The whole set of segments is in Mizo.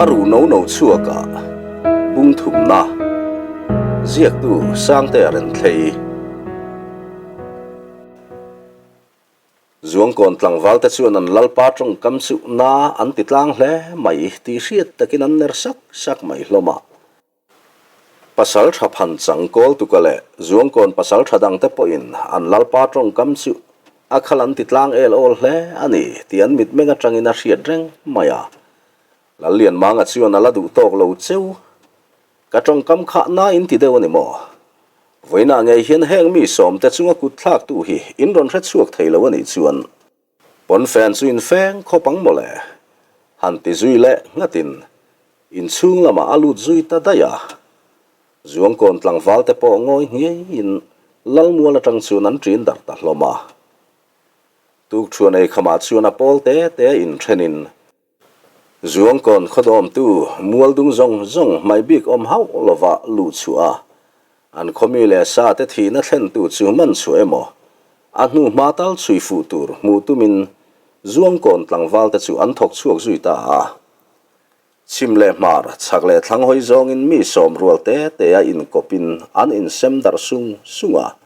A ruh no no chhuakah bung thumna ziaktu Sangtea Renthlei. Zuangkawn tlangvalte chuan an lalpa tawngkam chu na an ti tlang hle mai tih hriat takin an ner sak sak mai hlawm a. Pasal tha phan chang kawl tuka leh Zuangkawn pasal tha dangte pawhin an lalpa tawngkam chu a khal an ti tlang el awl hle a ni tih an mitmeng atangin a hriat reng mai a. Lallianmanga chuan a la duh tawk lo cheu. Ka tawngkam kha na in ti deuh a ni maw? Vawiinah ngei hian heng mi sawmte chunga kut thlaktu hi in rawn hre chhuak thei lo a nih chuan Pawnfen chu in feng khawp ang mawle. Han ti zui leh nghatin inchhung lamah a lut zui ta daih a. Zuangkawn tlangval te pawh ngawi nghiaiin Lalmual atang chuan an ṭin darh ta hlawm a. Tukṭhuan eikhamah chuan a pawl te te inṭhenin Zuangkawn khawdawmtu mualdung zawng zawng hmai bik awm hauh lova luh chhuah a, an khawmi leh sa te thihna thlentu chu man chhuah emaw, a hnu hma tal chhui fuh tur hmuh tumin Zuangkawn tlangval te chu an thawk chhuak zui ta a. Chhim leh hmar, chhak leh thlang hawi zawngin mi sawm rual te te a inkawpin an insem darh sung sung a.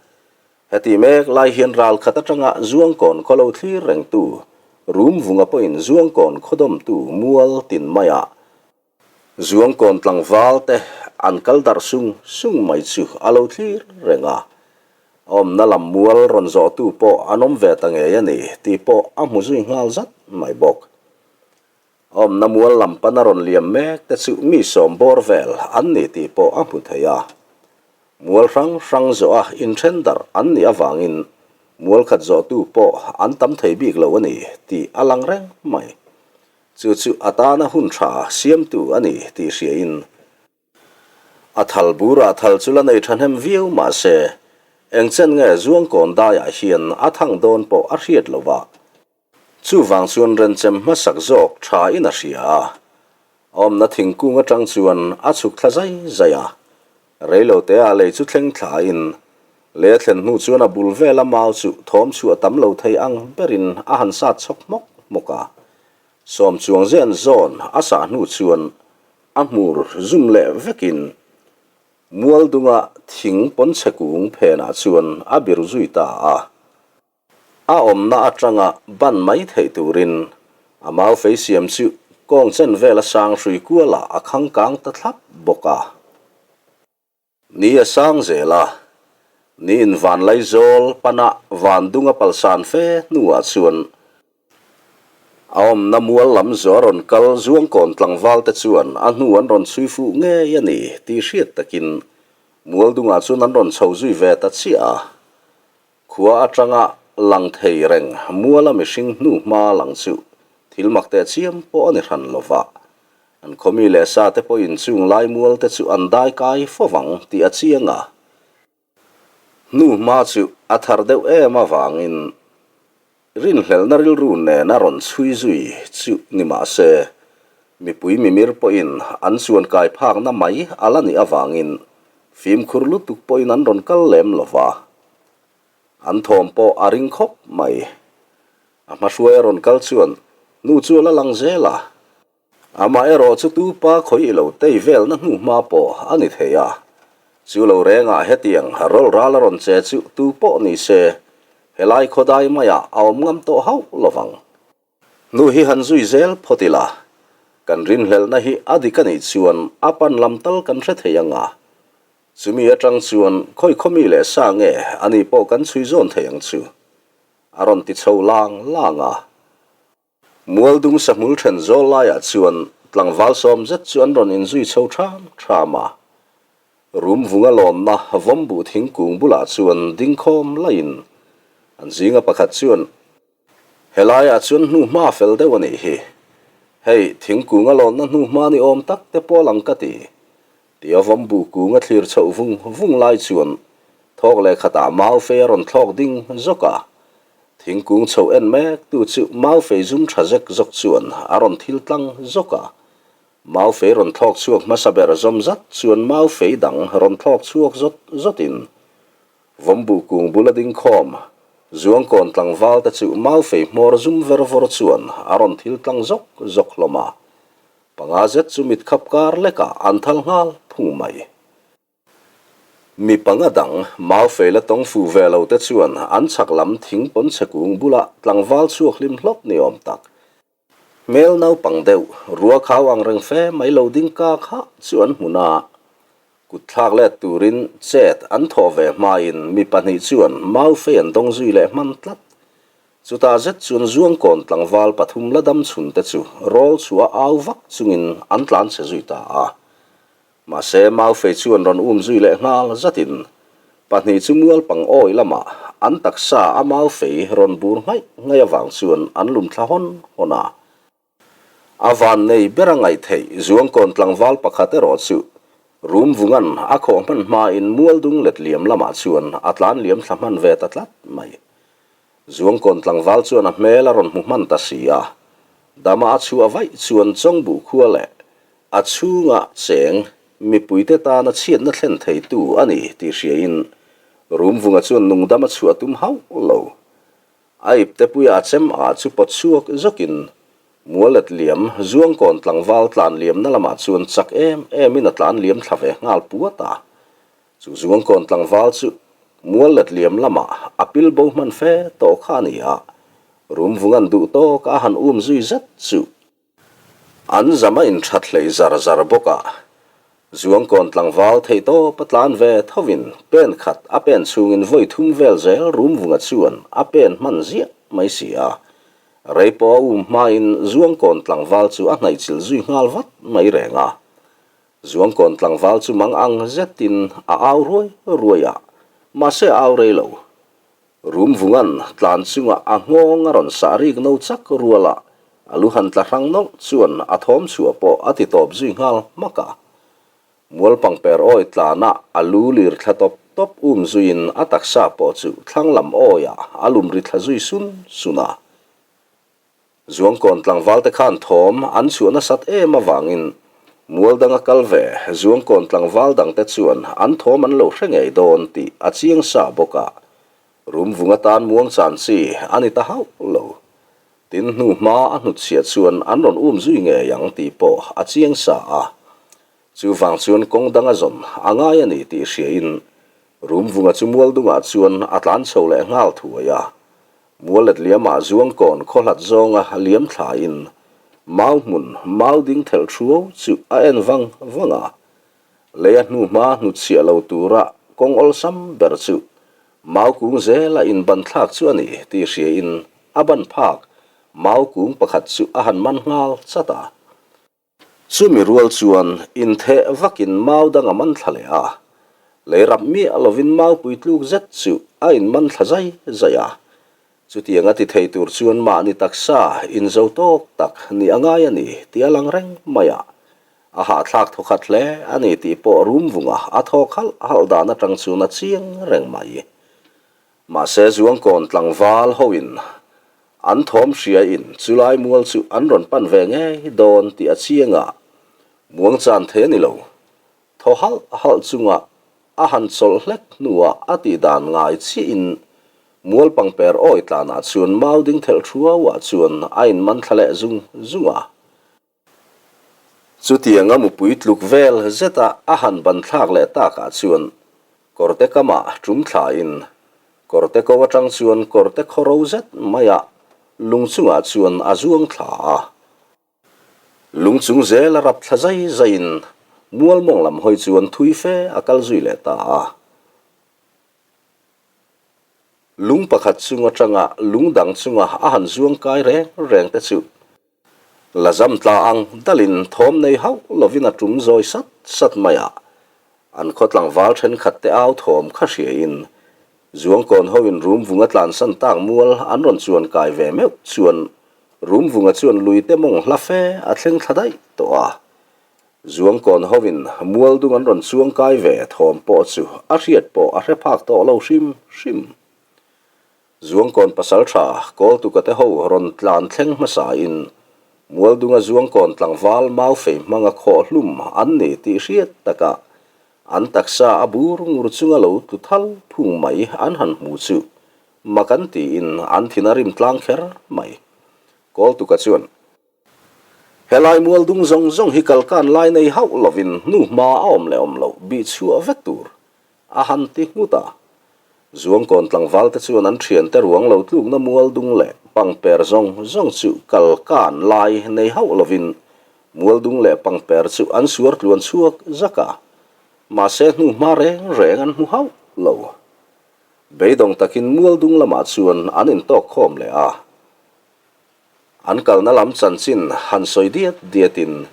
Heti mek lai hian ral khat atanga Zuangkawn khaw lo thlir rengtu Rumvunga pawhin Zuangkawn khaw dawmtu mual tin maiah Zuangkawn tlangval te an kal darh sung sung mai chu a lo thlir reng a. Awmna lam mual rawn zawhtu pawh an awm ve ta ngei a ni tih pawh a hmu zui nghal zat mai bawk. Awmna mual lam pana rawn liam mek te chu mi sawm bawr vel an ni tih pawh a hmu thei a. Mual hrang hrang zawh a inthen darh an nih avangin mual khat zawhtu pawh an tam thei bik lo a ni tih a lang reng mai. Chu chu a tana hun tha siamtu a ni tih hriain A thal burah thal chu la nei thahnem viau mah se, eng chen nge Zuangkawn daiah hian a thang dawn pawh a hriat lo va. Chuvang chuan renchem hmasak zawk tha in a hria a. Awmna thingkung atang chuan a chhuk thla zai zai a. Reilote ah lei chu thleng thla in, lei a thlen hnu chuan a bul vela mau chu thawm chhuah tam lo thei ang berin a han sat chhawk hmawk hmawk a. Sawm chuang zen zawn a sah hnu chuan A hmur zum leh vekin Mualdunga thing pawnchhe kung phenah chuan a bir zui ta a. A awmna atanga ban mai theih turin a mau fei siam chu kawng chen vela sang hrui kualah a khang kang ta thlap bawk a. Ni a sang zel a, ni in Vanlaizawl pana Vandunga palsan fe hnuah chuan a awmna mual lam zawh a rawn kal Zuangkawn tlangval te chuan a hnu an rawn chhui fuh ngei a ni tih hriat takin Mualdungah chuan an rawn chho zui ve ta chiah a. Khua atanga lang thei reng muala mihring hnu hma lang chu thil mak teh chiam pawh a ni hran lova. An khawmi leh sa te pawhin chung lai mual te chu an dai kai fo vang tih a chiang a. Hnu hma chu a thar deuh em avangin rinhlelhna rilru nen a rawn chhui zui chu ni mah se, mipui mimir pawhin an chuan kai phakna mai a la nih avangin fimkhur lutuk pawhin an rawn kal lem lo va. An thawm pawh a ring khawp mai. A hmahruai a rawn kal chuan nu chu a la lang zel a. Amah erawh chu tu pa khawih lo tei velna hnu hma pawh a ni thei a. Chu lo rengah hetiang rawl ral a rawn che chu tu pawh ni se, helai khawdai maiah a awm ngam tawh hauh lo vang. Hnu hi han zui zel phawt ila, kan rinhlelhna hi a dik a nih chuan a pan lam tal kan hre thei ang a. Chumi atang chuan khawi khawmi leh sa nge a ni pawh kan chhui zawn thei ang chu, a rawn ti chho lang lang a. Mualdung sahmul then zawl laiah chuan tlangval sawm zet chu an rawn inzui chho tham tham a. Rum vunga lawnna vawmbuh thingkung bulah chuan ding khawm laiin an zinga pakhat chuan, Helaiah chuan hnu hma fel deuh a nih hi. Hei, thingkunga lawnna hnu hma ni awm tak te pawh lang ka ti. Tia vawmbuh kung a thlir chhoh vung vung lai chuan thawk leh khatah mau fei a rawn thlawk ding zawk a. Thingkung chho en mek tu chu mau fei zum tha zek zawk chuan a rawn thil tlang zawk a. Mau fei rawn thlawk chhuak hmasa ber zawm zat chuan mau fei dang rawn thlawk chhuak zawt zawtin vawmbuh kung bula ding khawm Zuangkawn tlangval te chu mau fei hmawr zum ver vawr chuan a rawn thil tlang zawk zawk hlawm a. Panga zet chu mit khap kar lekah an thal nghal phung mai. Mi panga dang mau fei la tawng fuh ve lo te chuan an chhak lam thing pawn chhe kung bulah tlangval chhuak hlim hlawp ni awm tak. Hmel naupang deuh rua khau ang reng fe mai lo ding ka kha chu an hmun a. Kut thlak let turin chet an thawh ve hmain mi pahnih chuan mau fei an dawng zui leh hman tlat. Chutah zet chuan Zuangkawn tlangval pathum la dam chhun te chu rawl chhuah au vak chungin an tlan chhe zui ta a. Mahse, Maufei chuan rawn um zui leh nghal zatin pahnih chu mual pang awi lamah an taksa a Maufei rawn bur nghaih nghaih avang chuan an lum thla hawn hawn a. A van nei ber a ngaih theih Zuangkawn tlangval pakhat erawh chu rum vungan a khawh hman hmain mual dung let liam lamah chuan a tlan liam thla hman ve ta tlat mai. Zuangkawn tlangval chuan a hmel a rawn hmu hman ta si a, dama a chhuah vaih chuan Chawngbuh khua leh a chhunga cheng mipuite tana chhiatna thlen theitu a ni tih hriain Rumvunga chuan nungdam a chhuah tum hauh lo. A iptepuia a chem ah chu pawt chhuak zawkin Mualet liam Zuangkawn tlangval tlan liamna lamah chuan chak em emin a tlan liam thla ve nghal puat a. Chu Zuangkawn tlangval chu Muallet liam lamah a pil bo hman fe tawh kha a ni a, Rumvunga'n duh tawk a han um zui zet chu. An zam a inthat hlei zar zar bawk a, Zuangkawn tlangval thei tawp a tlan ve thovin pen khat a pen chhungin vawi thum vel zel Rumvunga chuan a pen hman ziah mai si a, rei pawh a um hmain Zuangkawn tlangval chu a hnaihchilh zui nghal vat mai reng a. Zuangkawn tlangval chu mang ang zetin a au ruai ruai a, mahse a au rei lo. Rumvunga'n tlan chunga a nghawng a rawn sah rik no chak rual a, a lu han tla hrang nawlh chuan a thawm chhuah pawh a ti tawp zui nghal hmak a. Mualpangper awi tlana a lu lir thla tawp tawp um zuiin a taksa pawh chu thlang lam awiah a lum ri thla zui sun sun a. Zuangkawn tlangvalte khan thawm an chhuah nasat em avangin mual danga kal ve Zuangkawn tlangval dangte chuan an thawm an lo hre ngei dawn tih a chiang sa bawk a, Rumvung atan muang chan chi a ni ta hauh lo. Tin hnu hma a hnutchhiah chuan an rawn um zui ngei ang tih pawh a chiang sa a. Chuvang chuan kawng danga zawn a ngai a ni tih hriain Rumvunga chu mual dungah chuan a tlan chho leh nghal thuai a. Muallet liamah Zuangkawn khawhlat zawnga liam thlain mau hmun mau ding thelh thuau chu a en vang vang a. Lei a hnuhma hnutchhiah lo tura kawng awlsam ber chu mau kung zela inban thlak chu a ni tih hriain a ban phak mau kung pakhat chu a han man nghal chat a. Chumi rual chuan intheh vakin mau dang a man thla leh a, lei rap miah lovin mau pui tluk zet chu a inman thla zai zai a. Chutiang a ti thei tur chuan mahni taksa inzo tawk tak nih a ngai a ni tih a lang reng mai a. A hahthlak thawkhat hle a ni tih pawh rum vunga a thawk halh halh dan atang chuan a chiang reng mai. Mahse Zuangkawn tlangval hoin an thawm hriain chulai mual chu an rawn pan ve ngei dawn tih a chiang a, muang chan thei a ni lo. Thaw halh halh chunga a han chawlh hlek hnuah a tih dan ngai chiahin mual pangper awi tlanah chuan mau ding thelh thuauah chuan a inman thla leh zung zung a. Chutianga mupui tluk vel zeta a han ban thlak leh takah chuan kawrte kamah tum thlain kawrte ko atang chuan kawrte khaw ro zet maia lung chungah chuan a zuang thla a. Lung chung zela rap thla zai zaiin mual mawng lam hawi chuan thui fe a kal zui leh ta a. Lung pakhat chung atanga lung dang chunga a han zuang kai reng reng te chu La zam tla ang dalin thawm nei hauh lovin a tum zawi sat sat mai a, an khaw tlangval thenkhat te au thawm kha hriain Zuangkawn hoin Rumvunga tlansan tak mual an rawn chuan kai ve meuh chuan Rumvunga chuan lui te mawng hla fe a thleng thla daih tawh a. Zuangkawn hoin mual dung an rawn chuang kai ve thawm pawh chu a hriat pawh a hre phak tawh lo hrim hrim. Zuangkawn pasaltha Kawltuka te ho rawn tlan thleng hmasain Mualdunga Zuangkawn tlangval Maufei hmanga khawh hlum an ni tih hriat takah an taksa a bur ngur chunga lo tlu thal phung mai an han hmu chu mak an tiin an thin a rim tlang kher mai. Kawltuka chuan. Helai mual dung zawng zawng hi kalkan lai nei hauh lovin hnuhma a awm leh awm loh bih chhuah vek tur a han ti nghut a. Zuangkawn tlangval te chuan an thiante ruang lo tlukna mual dung leh pangper zawng zawng chu kalkan lai nei hauh lovin mual dung leh pangper chu an suar tluan chhuak zak a, mahse hnuhma reng reng an hmu hauh lo. Beidawng takin mual dung lamah chuan an intawk khawm leh a. An kalna lam chanchin han sawi diat diatin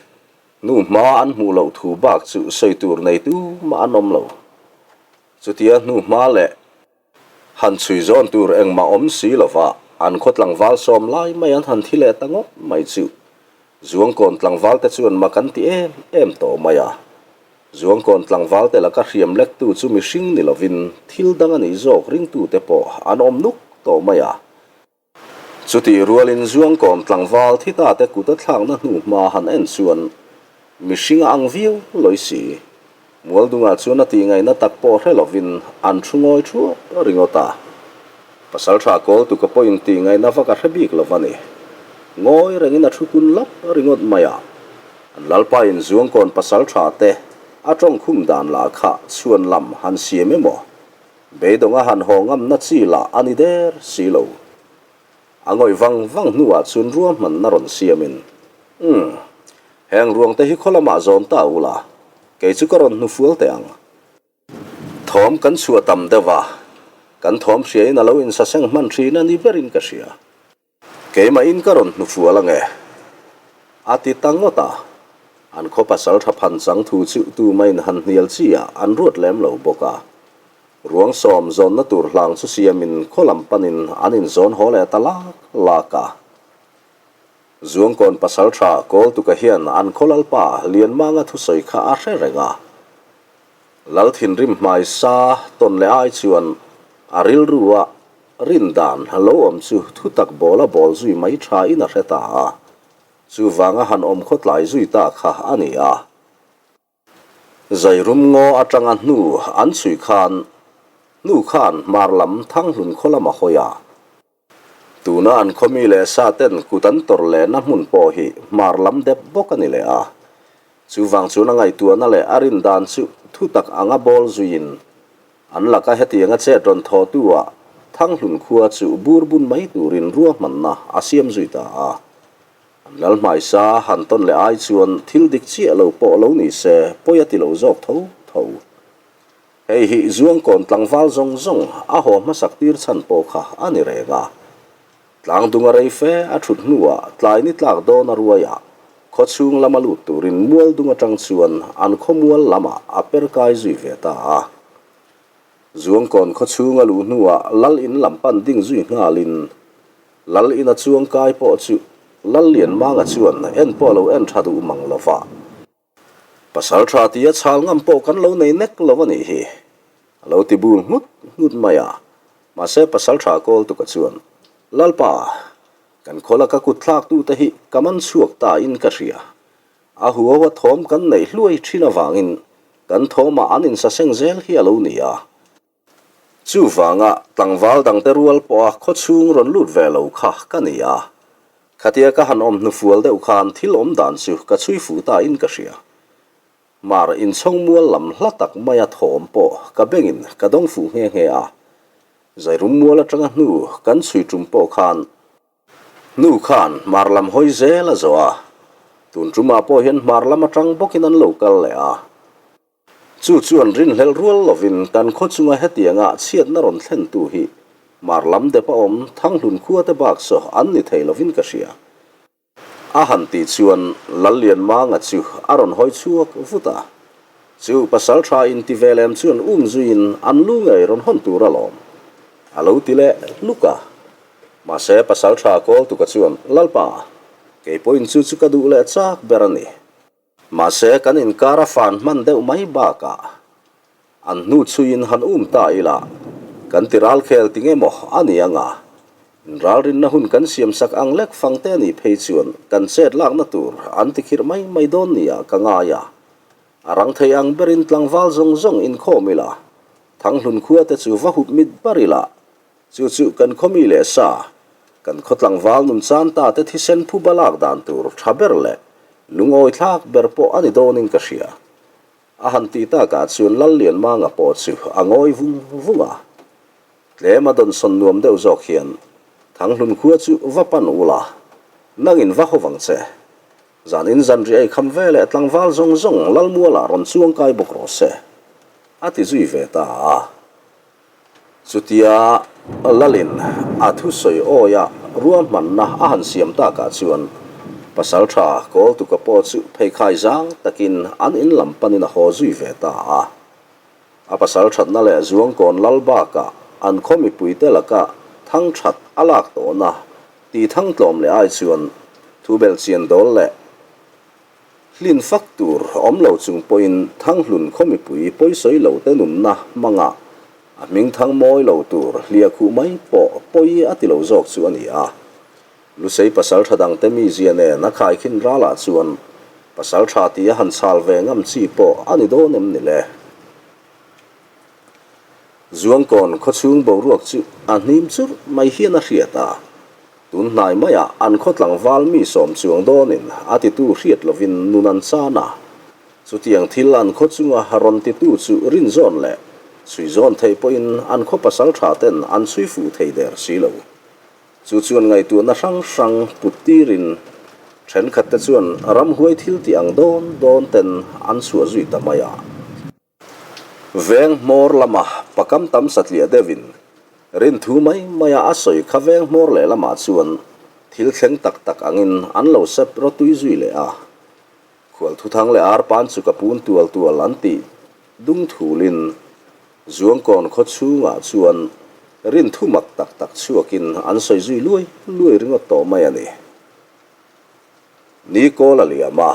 nu hma an hmuh loh thu bak chu sawi tur nei tumah an awm lo. Chutia hnu hma leh han chhui zawn tur engmah awm si lova an khaw tlangval sawm lai mai an han thi leh ta ngawt mai chu Zuangkawn tlangval te chuan mak an ti em em tawh mai a. Zuangkawn tlangval te laka hriam lektu chu mihring ni lovin thil dang a nih zawk ringtute pawh an awm nuk tawh mai a. Chutih rualin Zuangkawn tlangval thi ta te kut a thlakna hnu hma han en chuan mihring a ang viau lawi si. Mualdungah chuan a tihngaihna tak pawh hre lovin an thu ngawi thuap ringawt a. Pasaltha Kawltuka pawhin tihngaihna vak a hre bik lo va ni. Ngawi rengin a thu kun lap ringawt mai a. An Lalpain Zuangkawn pasaltha te a tawngkhum dan lah kha chhuan lam han siam emaw? Beidawnga han haw ngamna chi lah a ni der si lo. A ngawih vang vang hnuah chuan ruahmanna rawn siamin, Umm, heng ruangte hi khaw lamah zawn ta ula, kei chu ka rawn hnufual teh ang. Thawm kan chhuah tam deuh a, kan thawm hriain a lo insaseng hman thin a ni berin ka hria. Keimahin ka rawn hnufual ange. A ti ta ngawt a. An khaw pasal tha phan chang thu chu tumain han hnial chi ah an ruat lem lo bawk a. Ruang sawm zawnna tur hlang chu siamin khaw lam panin an inzawn haw leh ta lak lak a. Zuangkawn pasal tha Kawltuka hian an khaw lalpa Lianmanga thusawi kha a hre reng a. Lal thinrim hmai sa tawn leh ai chuan a rilru a rin dan lo awm chu thutak bawl a bawl zui mai tha in a hre ta a, chuvanga han awm khawtlai zui ta kha a ni a. Zairum ngaw atanga hnu an chhui khan hnu khan hmar lam Thanghlun khaw lam a hawi a. Tuna an khawmi leh sa ten kut an tawrh lehna hmun pawh hi hmar lam dep bawk a ni leh a. Chuvang chuan a ngaihtuahna leh a rin dan chu thutak anga bawl zuiin an laka hetianga chet rawn thawhtu ah Thanghlun khua chu bur bun mai turin ruahmanna a siam zui ta a. An lal hmaisa han tawn leh ai chuan thil dik chiah lo pawh lo ni se pawi a ti lo zawk tho tho. Hei hi Zuangkawn tlangval zawng zawng a haw hmasak tir chhan pawh kha a ni reng a. Tlangdunga rei fe a thut hnuah tlai ni tlak dawn a ruai a, khaw chhung lama lut turin Mualdung atang chuan an khawmual lamah a per kai zui ve ta a. Zuangkawn khaw chhung a luh hnuah Lal in lam pan ding zui nghalin Lal ina chuang kai pawh chu Lal Lianmanga chuan en pawh a lo en tha duh mang lo va. Pasal tha tia chhal ngam pawh kan lo nei nek lo a nih hi, a lo ti bul nghut nghut mai a. Mahse pasal tha kawl tuka chuan, Lalpa, kan khawla ka kut thlak tute hi ka man chhuak ta in ka hria. A huau a thawm kan neih hluai thin avangin kan thawmah an insaseng zel hi a lo ni a. Chuvanga tlangval dangte rual pawha khawchhung rawn lut ve lo kha ka ni a. Khatia ka han awm hnufual deuh khan thil awm dan chu ka chhui fuh ta in ka hria. Mar inchhawng mual lam hla tak maia thawm pawh ka bengin ka dawng fuh nghe nghe a. Zairum mual atanga hnu kan chhui tum pawh khan hnu khan hmar lam hawi zel a zawh a. Tun tumah pawh hian hmar lam atang bawkin an lo kal leh a. Chu chuan rinhlelh rual lovin kan khaw chunga hetianga chhiatna rawn thlentu hi Hmar lam dep a awm Thanghlun khua te bak saw an ni thei lovin ka hria. A han tih chuan Lallianmanga chu a rawn hawi chhuak vut a. Chu pasal tha inti ve lem chuan um zuiin an lu ngei rawn hawn tur alawm a lo ti leh hluk a. Mahse pasal tha Kawltuka chuan Lalpa, kei pawhin chu chu ka duh leh chak ber a ni. Mahse, kan inkar a fan hman deuh mai bakah an hnu chhuiin han um ta ila, kan ti ralkhel ti nge maw a ni anga, inralrinna hun kan siamsak ang lek fang te anih phei chuan kan chet lakna tur an ti khirh mai mai dawn nia ka ngai a. A rang thei ang berin tlangval zawng zawng inkhawm ila, Thanghlun khua te chu va hup mit bar ila, chu chu kan khaw mi leh sa, kan khaw tlangval nun chan ta te thisen phuba lak dan tur tha ber leh. Lungawi thlak ber pawh a ni dawnin ka hria. A han tih takah chuan Lallianmanga pawh chu a ngawi vung vung a. Tlem a dawnsawn nuam deuh zawk hian Thanghlun khua chu va pan ula, nangin va haw vang che. Zanin zanriah ei kham ve leh tlangval zawng zawng Lalmualah rawn chuang kai bawk rawh se, a ti zui ve ta a. Chutia Lalin a thusawi awia ruahmanna a han siam takah chuan Pasaltha Kawltuka pawh chu pheikhai zang takin an in lam panin a haw zui ve ta a. A pasal thatna leh Zuangkawn lal bakah an khaw mipuite laka thang that a lak tawhna tih thang tlawm leh ai chuan thu belhchian dawl leh Hlin fak tur awm lo chung pawhin Thanghlun khaw mipui pawisawi lo te nunna hmanga a hming thang mawi lo tur hliah khuh mai pawh pawi a ti lo zawk chu a ni a. Lusei pasal tha dangte mizia nen a khaikhin ralah chuan pasal tha tih a han chhal ve ngam chi pawh a ni dawn em ni le? Zuangkawn khawchhung boruak chu a hnim churh mai hian a hriat a. Tun hnai maiah an khaw tlangval mi sawm chuang dawnin a titu hriat lovin nun an chan a. Chutiang thil an khaw chunga rawn titu chu rinzawn leh chhuizawn theih pawhin an khaw pasal tha ten an chhui fuh thei der si lo. Chu chuan ngaihtuahna hrang hrang put tirin thenkhat te chuan ramhuai thil tih ang dawn dawn ten an chhuah zui ta mai a. Veng hmawr lama pakam tam satliah deuhin rinthu mai maia a sawi kha veng hmawr leh lamah chuan thil thleng tak tak angin an lo sep rawtui zui leh a. Khual thuthang leh arpan chu ka pun tual tual an tih dung thulin Zuangkawn khaw chhungah chuan rinthu mak tak tak chhuakin an sawi zui luai luai ringawt tawh mai a ni. Ni kawl a liam a,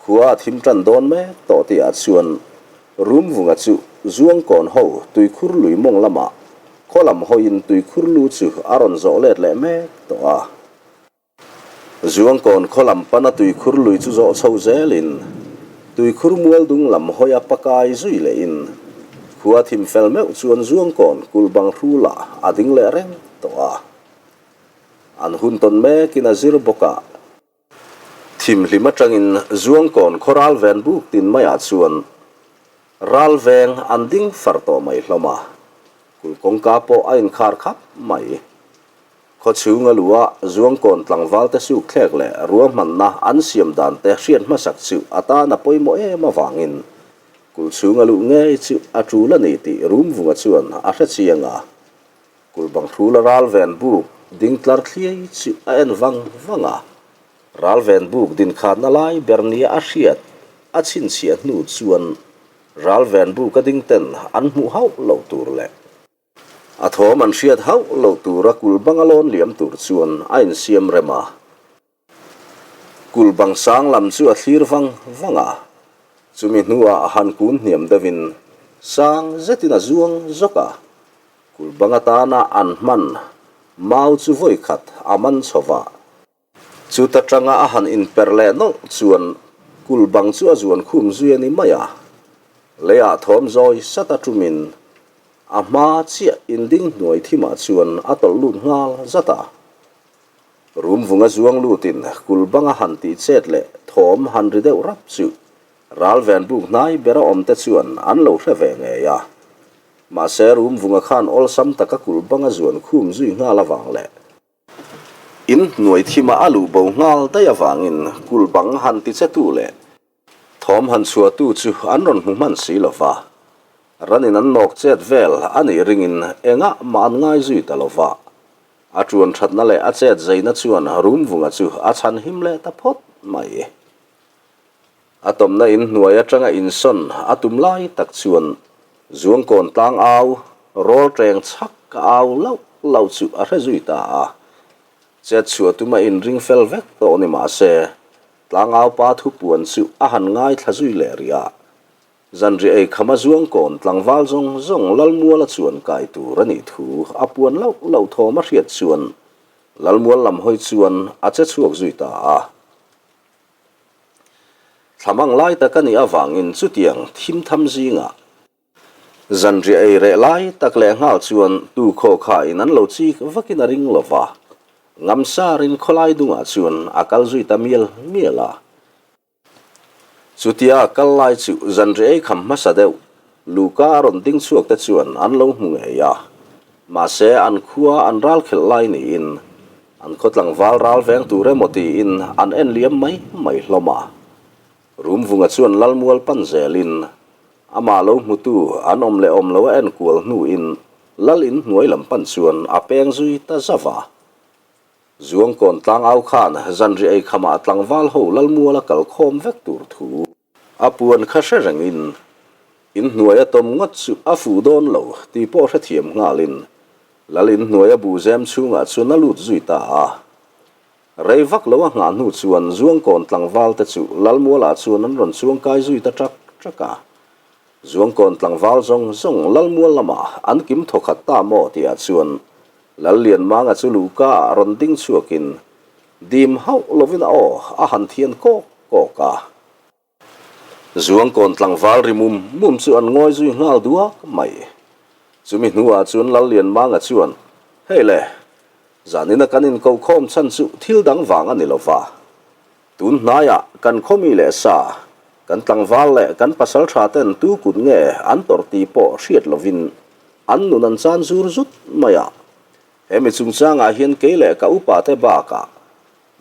khua a thim tan dawn mek tawh tihah chuan Rumvunga chu Zuangkawn ho tuikhur lui mawng lamah khaw lam hawiin tuikhur lu chu a rawn zawh let leh mek tawh a. Zuangkawn khaw lam pana tuikhur lui chu zawh chho zelin tuikhur mual dung lam hawia pakai zui lehin khua thim fel meuh chuan Zuangkawn kulh bang hrulah a ding leh reng tawh a. An hun tawn mekin a zir bawk a. Thimhlim atangin Zuangkawn khaw ral ven buk tin maiah chuan ral veng an ding far tawh mai hlawm a, kulh kawngka pawh a inkhar khap mai. Khaw chhunga luh a Zuangkawn tlangval te suk thlek leh ruahmanna an siam dan te hriat hmasak chu a tan a pawimawh em avangin kulh chhunga luh ngei chu a tul a ni tih Rumvunga chuan a hre chiang a. Kulh bang hrula ral ven buk ding tlar thliai chu a en vang vang a, ral ven buk din khatna lai ber nia a hriat a chhinchhiah hnu chuan ral ven buk a ding ten an hmuh hauh loh tur leh a thawm an hriat hauh loh tura kulh banga lawn liam tur chuan a insiam rem a. Kulh bang sang lam chu a thlir vang vang a, chumi hnuah a han kun hniam deuhin sang zetin a zuang zawk a, kulh bang atana an hman mau chu vawi khat a man chho va. Chuta tanga a han inperh leh nawlh chuan kulh bang chu a zuan khum zui a ni mai a, leiah thawm zawi sat a tumin a hma chiah inding hnuai thimah chuan a tawlh lut nghal zat a. Rum vunga zuang lutin kul banga han tih chet leh thawm han ri deuh rap chu ral ven buk hnai bera awm te chuan an lo hre ve ngei a. Mahse rum vunga khan awlsam taka kul banga zuan khum zui nghal avang leh in hnuai thima a luh bo nghal daih avangin kul bang han ti che tu leh thawm han chhuah tu chu an rawn hmu hman si lo va. Ranin an nawk chet vel a nih ringin engah mah an ngai zui ta lo va. A ṭuan ṭhatna leh a chet zeina chuan Rumvunga chu a chhan him leh ta phawt mai. A tawmna in hnuai aṭanga insawn a tum lai tak chuan Zuangkawn tlang au, rawl ṭeng chhak ka au lauh lauh chu a hre zui ta a. Chet chhuah tuma inring fel vek tawh ni mah se, tlangau pa thupuan chu a han ngaithla zui leh rih a. Zanriah ei khama Zuangkawn tlangval zawng zawng Lalmuala chuan kai tur a nih thu a puan lauh lauh thawm a hriat chuan Lalmual lam hawi chuan a che chhuak zui ta a. Thlamang lai tak a nih avangin chutiang thim tham zingah zanriah ei reh lai tak leh nghal chuan tu khaw khain an lo chik vakin a ring lo va, Ngamsarin khawlai dungah chuan a kal zui ta mial mial a. Chutia a kal lai chu zanriah ei kham hmasa deuh Luka a rawn ding chhuak te chuan an lo hmu ngei a. Mahse an khua an ral khelh lai niin an khaw tlangval ral veng tur emaw tiin an en liam mai mai hlawm a. Rumvunga chuan Lalmual pan zelin amah lo hmutu an awm leh awm lo a en kual hnuin Lal in hnuai lam pan chuan a peng zui ta zauh a. Zuangkawn tlangau khan zanriah ei khamah tlangval ho Lalmuala kal khawm vek tur thu a puan kha hre rengin in hnuai a tawm ngawt chu a fuh dawn lo tih pawh hrethiam nghalin Lal in hnuai a buhzem chhungah chuan a lut zui ta a. Rei vak lo a nghah hnu chuan Zuangkawn tlangval te chu Lalmualah chuan an rawn chuangkai zui ta ṭak ṭak a. Zuangkawn tlangval zawng zawng Lalmual lamah an kim thawkhat ta maw tihah chuan Lallianmanga chu luhka ah rawn ding chhuakin dim hauh lovin a aw a han thian kawk kawk a. Zuangkawn tlangval ri mum mum chu an ngawi zui nghal duak mai. Chumi hnuah chuan Lallianmanga chuan, Hei le, zanina kan inkohkhawm chhan chu thil dang vang a ni lova. Tun hnaiah kan khawmi leh sa, kan tlangval leh kan pasal tha ten tu kut nge an tawrh tih pawh hriat lovin an nun an chan zur zut mai a. He mi chungchangah hian kei leh ka upa te bakah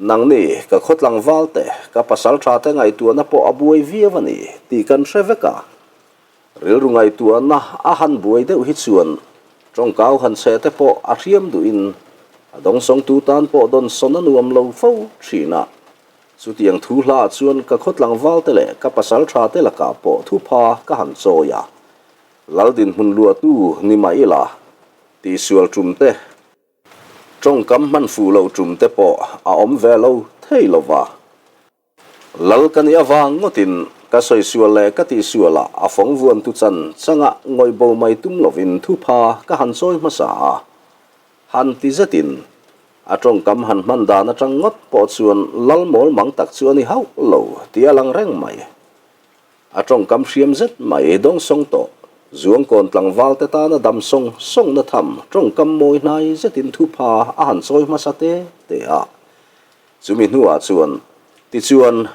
nangni ka khaw tlangval te, ka pasal tha te ngaihtuahna pawh a buai viau a ni tih kan hre vek a. Rilru ngaihtuahna a han buai deuh hi chuan tawngkau han chhe te pawh a hriam duhin a dawngsawngtu tan pawh dawnsawn a nuam lo fo thin a. Chutiang thu hlaah chuan ka khaw tlangval te leh ka pasal tha te lakah pawh thupha ka han chawi a. Lal dinhmun luahtu ni mah ila tihsual tum te, tawngkam hman fuh lo tum te pawh a awm ve lo thei lo va. Lal ka nih avang ngawtin ka sawi sual leh ka tih sualah a fawng vuantu chan changa ngawih bo mai tum lovin thupha ka han chawi hmasa a. Han ti zetin a tawngkam han hman dan atang ngawt pawh chuan lal mawl mang tak chu a ni hauh lo tih a lang reng mai. A tawngkam hriam zet mai dawngsawng tawh Zuangkawn tlangval te tana dam sawng sawngna tham tawngkam mawi hnai zetin thupha a han chawi hmasa te te a. Chumi hnuah chuan, tichuan,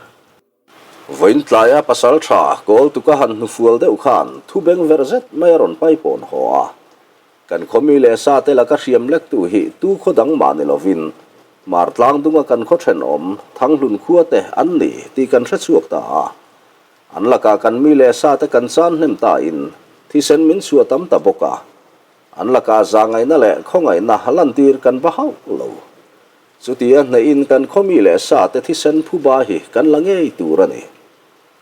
vawiin tlaia pasal tha kawl tuka han hnufual deuh khan thu beng verh zet mai a rawn pai pawn haw a. Kan khawmi leh sa te laka hriam lektu hi tu khaw dang mah ni lovin Hmar tlang dunga kan khaw thenawm Thanghlun khua te an ni tih kan hre chhuak ta a. An lakah kan mi leh sa te kan chan hnem ta in thisen min chhuah tam ta bawk a. An lakah zahngaihna leh khawngaihna lantir kan va hauh lo. Chutia hnehin kan khawmi leh sa te thisen phuba hi kan la ngei tur a ni.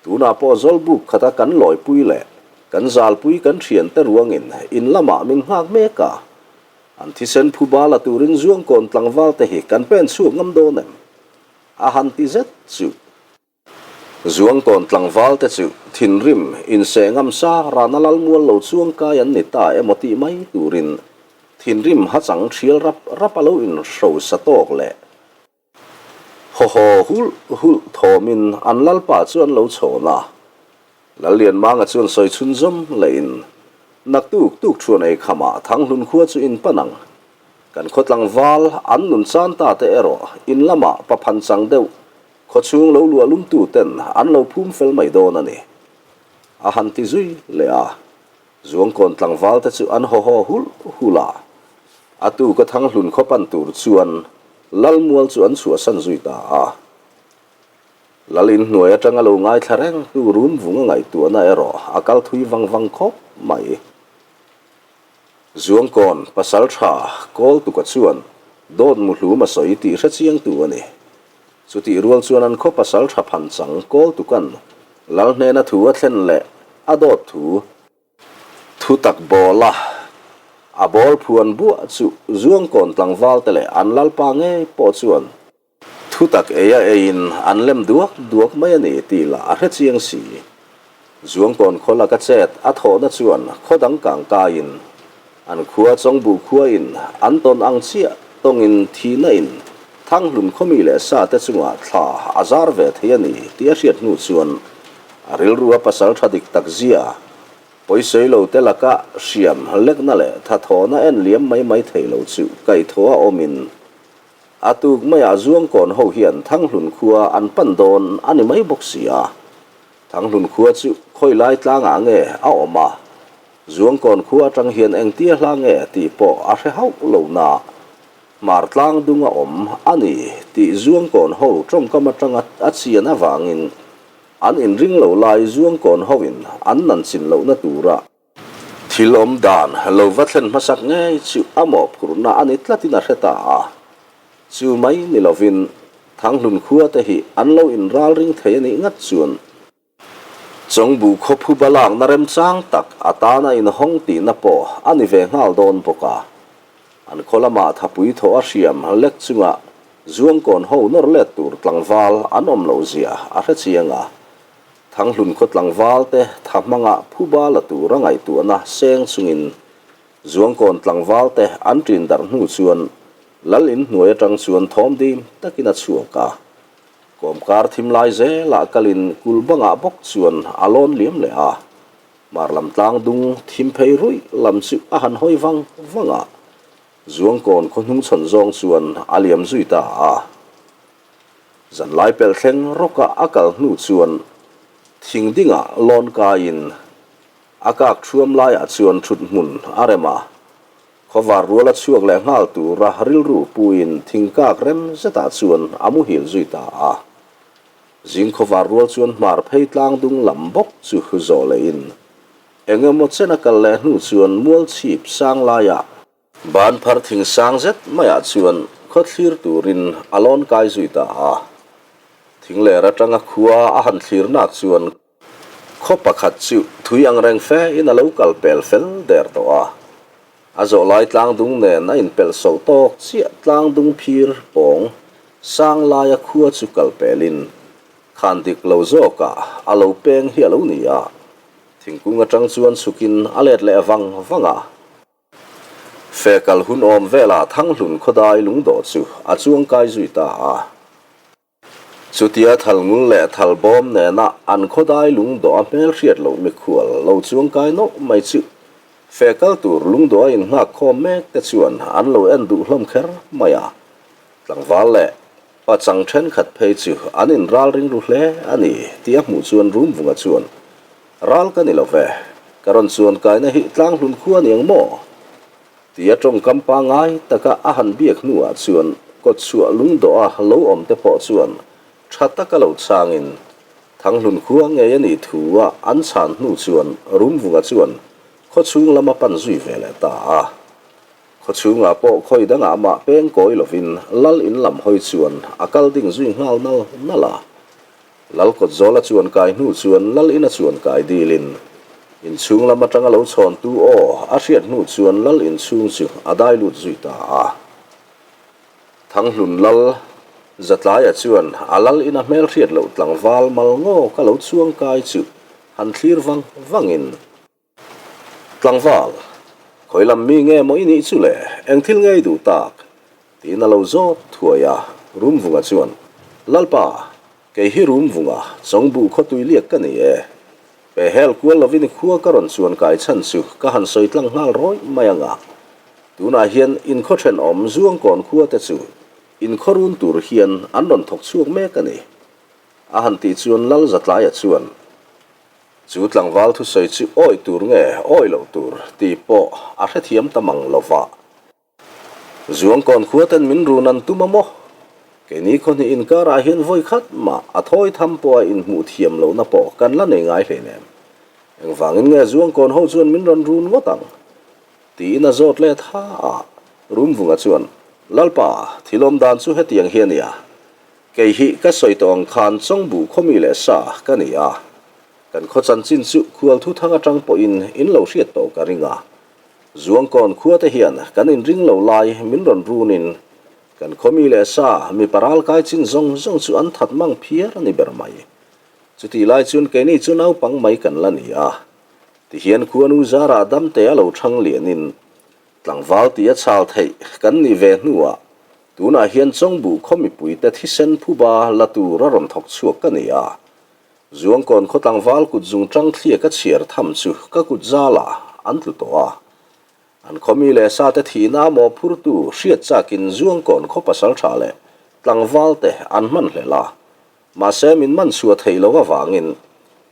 Tunah pawh zawlbuk khata kan lawipui leh kan zalpui kan thiante ruangin in lamah min nghak mek a. An thisen phuba la turin Zuangkawn tlangval te hi kan pen chhuak ngam dawn em? A han ti zet chu. Zuangkawn tlangval te chu thinrim inseh ngam sa rana lalmual lo chuangkai an ni ta emaw tih mai turin thinrim hachang thial rap rap a lo inhrosa tawk leh haw haw hulh hulh thawmin an lalpa chu an lo chhawn a. Lallianmanga chuan sawi chhunzawm lehin naktuk tuk thuan ei khamah Thanghlun khua chu in pan ang. Kan khaw tlangval an nun chan ta te erawh in lamah paphan chang deuh Khawchhung lo luah lumtu ten an lo phum fel mai dawn a ni. A han ti zui leh a, Zuangkawn tlangval te chu an haw haw hulh hulh a. A tu ka Thanghlun khaw pan tur chuan Lalmual chu an chhuahsan zui ta a. Lal in hnuai atanga lo ngaithla reng tu rum vung a ngaihtuahna erawh a kal thui vang vang khawp mai. Zuangkawn pasal tha Kawltuka chuan dawt muhlum a sawi tih hre chiangtu a ni. Chutih rual chuan an khaw pasal tha phanchang Kawltuka'n lal hnena thu a thlen leh a dawt thu, thu tak bawla a bawl phuan buah chu Zuangkawn tlangval te leh an lalpa ngei pawh chuan Thu tak ei a eiin an lem duak duak mai a ni tih lah a hre chiang si. Zuangkawn khaw laka chet a thawhna chuan khaw dang kang kaiin an khua Chawngbuh khuain an tawn ang chiah tawngin thihna in Thanghlun khawmi leh sa te chungah thla a zar ve thei a ni tih a hriat hnu chuan a rilru a pasal tha dik tak zia pawisawi lo te laka hriam lekna leh thathawhna en liam mai mai thei lo chu kaihthawh a awmin A tuk maiah Zuangkawn ho hian Thanghlun khua an pan dawn a ni mai bawk si a. Thanghlun khua chu khawi lai tlangah nge a awm a, Zuangkawn khua atang hian engtia hla nge tih pawh a hre hauh lo na. Hmar tlang dung a awm a ni tih Zuangkawn ho tawngkam atanga a chian avangin an inring lo lai Zuangkawn hoin an nanchin lohna tura thil awm dan lo va thlen hmasak ngei chu a mawhphurhna a ni tlatin a hre ta a. Chu mai ni lovin Thanghlun khua te hi an lo inralring thei a nih ngat chuan Chawngbu khawphu balakna remchang tak a tana inhawng tihna pawh a ni ve nghal dawn bawk a. An khaw lamah thapui thaw a hriam lek chunga Zuangkawn ho nawr let tur tlangval an awm loh zia a hre chiang a. Thanghlun khaw tlangval te tha hmanga phuba la tura ngaihtuahna seng chungin Zuangkawn tlangval te an ṭin darh hnu chuan Lal inhnuai aṭang chuan thawm dim takin a chhuak a. Kawmkar thim lai zelah kalin kul bangah bawk chuan a lawn liam leh a, hmar lam tlang dung thim phei ruih lam chu a han hawi vang vang a, Zuangkawn khaw hnung chhawn zawng chuan a liam zui ta a. Zanlai pelh thleng rawka a kal hnu chuan thing dingah lawn kaiin a kak thuam laiah chuan thut hmun a rem a, Khawvar rual a chhuak leh nghal tura rilru puiin thingkak rem zetah chuan a muhil zui ta a. Zing khawvar rual chuan hmar phei tlang dung lam bawk chu zawh lehin eng emaw chen a kal leh hnu chuan mual chhip sang laiah ban phar thing sang zet maiah chuan khaw thlir turin a lawn kai zui ta a. Thing ler atanga khua a han thlir nak chuan Khaw pakhat chu thui ang reng fe in a lo kal pel fel der tawh a. A zawh lai tlang dung nen a inpelh sawlh tawk chiah tlang dung phir pawng sang laia khua chu kal pelin khan dik lo zawkah a lo peng hi a lo ni a. Thingkung atang chuan chhukin a let leh vang vang a. Fe kal hun awm velah Thanghlun khawdai lungdawh chu a chuangkai zui ta a. Chutia thalngul leh thalbawm nena an khawdai lungdawh a hmelhriat loh mikhual lo chuangkai nawlh mai chu fe kal tur lungdawh a innghak khawm mek te chuan an lo en duh hlawm kher mai a. Tlangval leh pachang thenkhat phei chu an inral ring ru hle a ni tih a hmuh chuan Rumvunga chuan, Ral ka ni lo ve, ka rawn chuan kaina hi Tlanghlun khua ni ang maw? Tia tawngkam pangngai taka a han biak hnuah chuan kawtchhuah lungdawha lo awm te pawh chuan tha taka lo chhangin Thanghlun khua ngei a nih thu a an chhan hnu chuan Rumvunga chuan khawchhung lam a pan zui ve leh ta a. Khawchhungah pawh khawi dangah mah peng kawi lovin Lal in lam hawi chuan a kal ding zui nghal nal nal a. Lal kawt zawla chuan kai hnu chuan Lal ina chuan kai dilin inchhung lam atanga lo chhawntu aw a hriat hnu chuan Lal inchhung chu a dai lut zui ta a. Thanghlun Lal Zatlaia chuan a Lal ina hmelhriat loh tlangval mal ngaw ka lo chuang kai chu han thlir vang vangin, Tlangval, khawi lam mi nge maw i nih chu le, eng thil nge i duh tak? tiin a lo zawt thuai a, Rumvunga chuan, Lalpa, kei hi Rumvunga, Chawngbuh khawtui liak ka ni e. Pe hel kual lovin i khua ka rawn chuan kai chhan chu ka han sawi tlang nghal rawih mai ang a. Tunah hian in khaw thenawm Zuangkawn khua te chu in khaw run tur hian an rawn thawk chhuak mek a ni. A han tih chuan Lal Zatlaia chuan, Chu tlangval thusawi chu awi tur nge awi loh tur tih pawh a hrethiam ta mang lo va. Zuangkawn khua ten min run an tum a maw? Keini khawhnih inkarah hian vawi khat mah a thawi tham pawha inhmuh thiam lohna pawh kan la nei ngai hleinem. Engvangin nge Zuangkawn ho chuan min rawn run ngawt ang? Tiin a zawt let ha a. Rumvunga chuan, Lalpa, thil awm dan chu hetiang hi a nia. Kei hi ka sawi tawh ang khan Chawngbuh khawmi leh sa ka ni a, kan khaw chanchin chu khual thuthang atang pawhin in lo hriat tawh ka ring a. Zuangkawn khua te hian kan inring lo lai min rawn runin kan khawmi leh sa mipa ralkai chin zawng zawng chu an that mang phiar a ni ber mai. Chutih lai chuan keini chu naupang mai kan la ni a, tihian khuanu zarah damte a lo thang lianin Tlangval tih a chhal theih kan nih ve hnuah tunah hian Chawngbuh khaw mipuite thisen phuba la tur a rawn thawk chhuak ka ni a. Zuangkawn khaw tlangval kut zung tang thliak a chhiar tham chu ka kut zalah an tlu tawh a. An khaw mi leh sate thihna a mawhphurtu hriat chakin Zuangkawn khaw pasaltha leh tlangvalte an hman hlel a. Mahse min man chhuah theih loh avangin.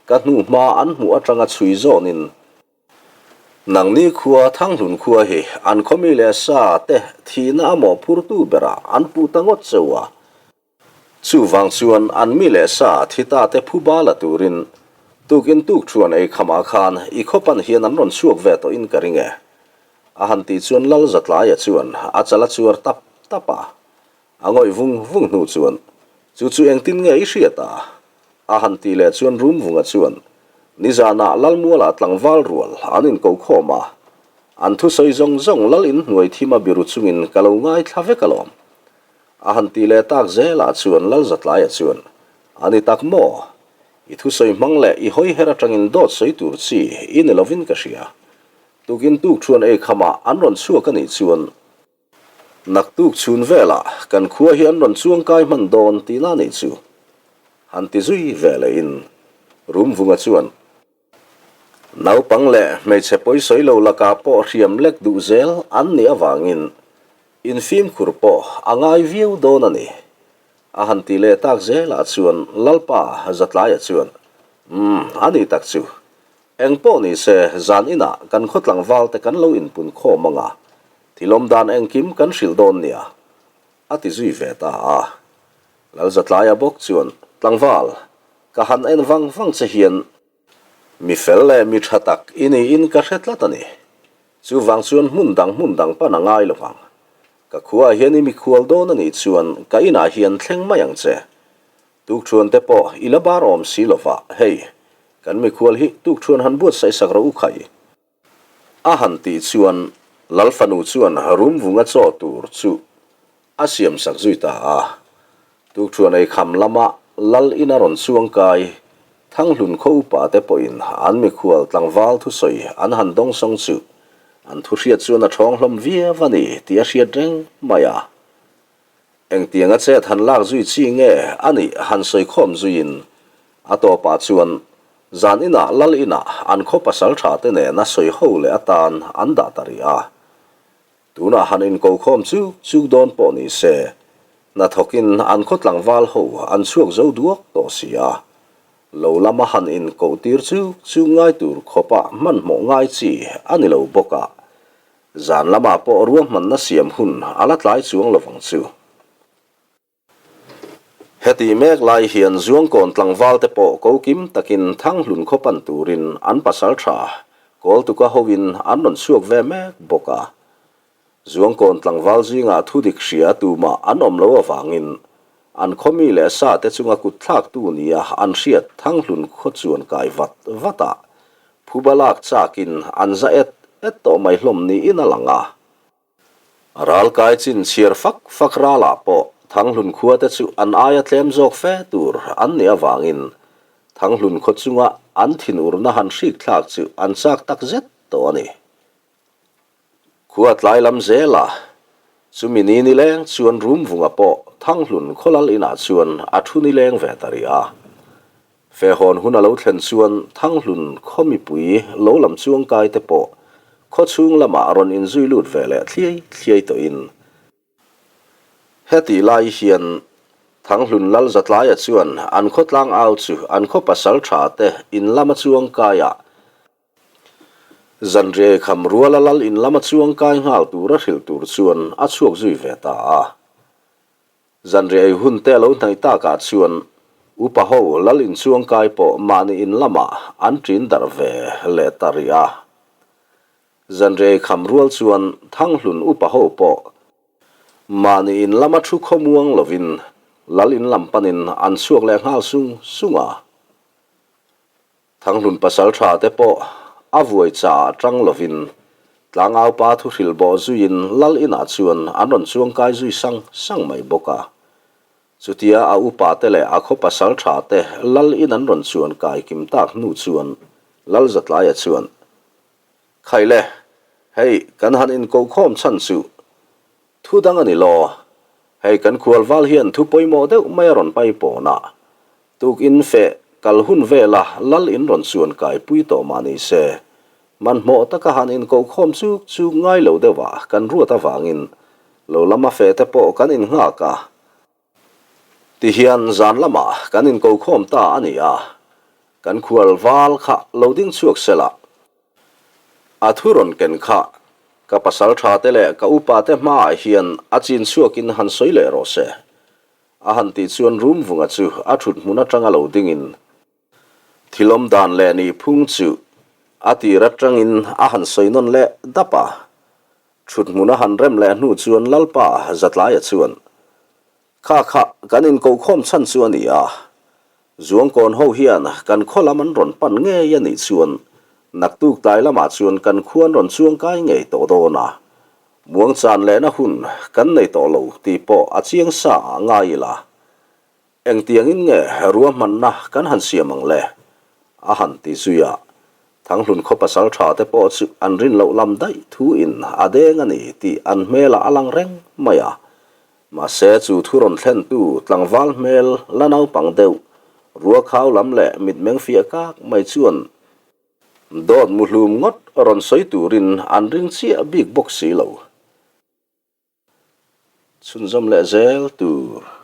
ka hnuhma an hmuh atanga chhui zawnin Nangni khua Thanghlun khua hi an khawmi leh sa te thihna a mawhphurtu berah an puh ta ngawt cheu a. Chuvang chuan an mi leh sa thi ta te phuba la turin tukin tuk thuan ei khamah khan i khawpan hian an rawn chhuak ve tawhin ka ring e. A han tih chuan Lal Zatlaia chuan a chal a chuar tap tap a. A ngawih vung vung hnu chuan, Chu chu engtin nge i hriat a? A han tih leh chuan Rumvunga chuan, Nizanah Lalmualah tlangval rual an inko khawm a, an thusawi zawng zawng Lal inhnuai thima biru chungin ka lo ngaithla vek alawm. A han tih leh tak zelah chuan Lalzatlaia chuan, A ni tak maw? I thusawi hmang leh i hawi her atangin dawt sawi tur chi i ni lovin ka hria. Tukin tuk thuan ei khamah an rawn chhuak a nih chuan, Naktuk chhun velah kan khua hi an rawn chuangkai hman dawn tihna nih chu han ti zui ve lehin Rumvunga chuan naupang leh hmeichhe pawisawi lo lakah pawh hriam lek duh zel an nih avangin infimkhur pawh a ngai viau dawn a ni a han ti leh tak zelah chuan Lalpa Zatlaia chuan Umm a ni tak chu Eng pawh ni se, zan inah kan khaw tlangval te kan lo inpun khawm ang a, thil awm dan engkim kan hrilh dawn nia, a ti zui ve ta a. Lalzatlaia bawk chuan, Tlangval, ka han en vang vang che hian mi fel leh mi tha tak i niin ka hre tlat a ni. Chuvang chuan hmun dang hmun dang pan a ngai lo vang. Ka khuaah hian i mikhual dawn a nih chuan ka inah hian thleng mai ang che. Tukṭhuan te pawh i la bar awm si lova, hei, kan mikhual hi tukṭhuan han buatsaih sak rawh u khai. A han tih chuan Lal fanu chuan Rumvunga chaw tur chu a siam sak zui ta a. Tukṭhuan ei kham lama Lal ina rawn chuang kai Thanghlun khaw upa te pawhin an mikhual tlangval thusawi an han dawngsawng chu an thuhriat chuan a ṭhawng hlawm viau a ni tih a hriat reng mai a. Engtianga chet han lak zui chi nge a nih han sawi khawm zuiin a tawpah chuan zan inah lal inah an khaw pasal tha te nena sawi ho leh atan an dah ta rih a. Tunah han inko khawm chuk chuk dawn pawh ni se hnathawkin an khaw tlangval ho an chhuak zo duak tawh si a. Lo lama han inkoh tir chuk chuk ngai tur khawpa hmanhmawh ngai chi a ni lo bawk a. Zan lamah pawh ruahmanna siam hun a la tlai chuang lo vang chu. Heti mek lai hian Zuangkawn tlangval te pawh ko kim takin Thanghlun khaw pan turin an pasal tha Kawltuka hoin an rawn chhuak ve mek bawk a. Zuangkawn tlangval zingah thudik hria tumah an awm lo avangin an khaw mi leh sa te chunga kut thlaktu nia an hriat Thanghlun khaw chuan kai vat vat a, Phuba lak chakin an za et et tawh mai hlawm niin a lang a. Ralkai chin chhiar fak fak ralah pawh Thanghlun khua te chu an aia tlem zawk fe tur an nih avangin Thanghlun khaw chunga an thinurna han hrik thlak chu an chak tak zet tawh a ni. Khua tlai lam zela chumi ni nileng chuan Rumvunga pawh Thanghlun khawlal inah chuan a thu nileng ve ta rih a. Fehhawn hun a lo thlen chuan Thanghlun khaw mipui lo lam chuangkai te pawh khaw chhung lamah rawn inzui lut ve leh thliai thliai tawhin Hetih lai hian Thanghlun Lal Zatlaia chuan an khaw tlangau chu an khaw pasal tha te in lama chuangkaiah Zanriai kham ruala lal in lama chuangkai nghal tura hrilh tur chuan a chhuak zui ve ta a. Zanriai hun te a lo hnaih takah chuan upa ho lal in chuangkai pawh mahni in lamah an ṭin darh ve leh ta rih a. Zanriai kham rual chuan Thanghlun upa ho pawh mahni in lama thu khawmuang lovin lal in lam panin an chhuak leh nghal sung sung a. Thanghlun pasal tha te pawh a vuai chaah tang lovin tlangau pa thu hrilh bawh zuiin lal inah chuan an rawn chuangkai zui sang sang mai bawk a. Chutia a upa te leh a khaw pasal tha te lal in an rawn chuan kai kim tak hnu chuan lal Zatlaia chuan, Khaile, hei kan han inkohkhawm chhan chu Thu dang a ni lo. Hei kan khualval hian thu pawimawh deuh mai a rawn pai pawn a. Tukin feh kal hun vela lal in rawn chuan kai pui tawh mah ni se. Hmanhmawh taka han inkohkhawm chuk chuk ngai lo deuhah kan ruat avangin lo lama feh te pawh kan innghak a. Tihian zan lamah kan inkohkhawm ta a ni a. Kan khual val kha lo ding chhuak se la. A thu rawn ken kha ka pasal tha te leh ka upa te hmaah hian a chin chhuakin han sawi leh rawh se. A han tih chuan Rumvunga chu a thut hmun atanga lo dingin thil awm dan leh nih phung chu a tir atangin a han sawi nawn leh dap a. Thut hmun a han rem leh hnu chuan Lalpa Zatlaia chuan Kha kha kan inkohkhawm chhan chu a ni a, Zuangkawn ho hian kan khaw lam an rawn pan ngei a nih chuan naktuk tlai lamah chuan kan khua an rawn chuang kai ngei tawh dawn a, muangchan lehna hun kan nei tawh lo tih pawh a chiang sa ah ngai ila. Engtiangin nge ruahmanna kan han siam ang le? A han ti zui a, Thanghlun khaw pasal tha te pawh chu an rin loh lam daih thu in a deng a ni tih an hmelah a lang reng mai a. Mahse chu thu rawn thlentu tlangval hmel la naupang deuh, ruakhau lam leh mitmeng fiah kak mai chuan dawt muhlum ngawt rawn sawi turin an ring chiah bik bawk si lo. Chhunzawm leh zel tur.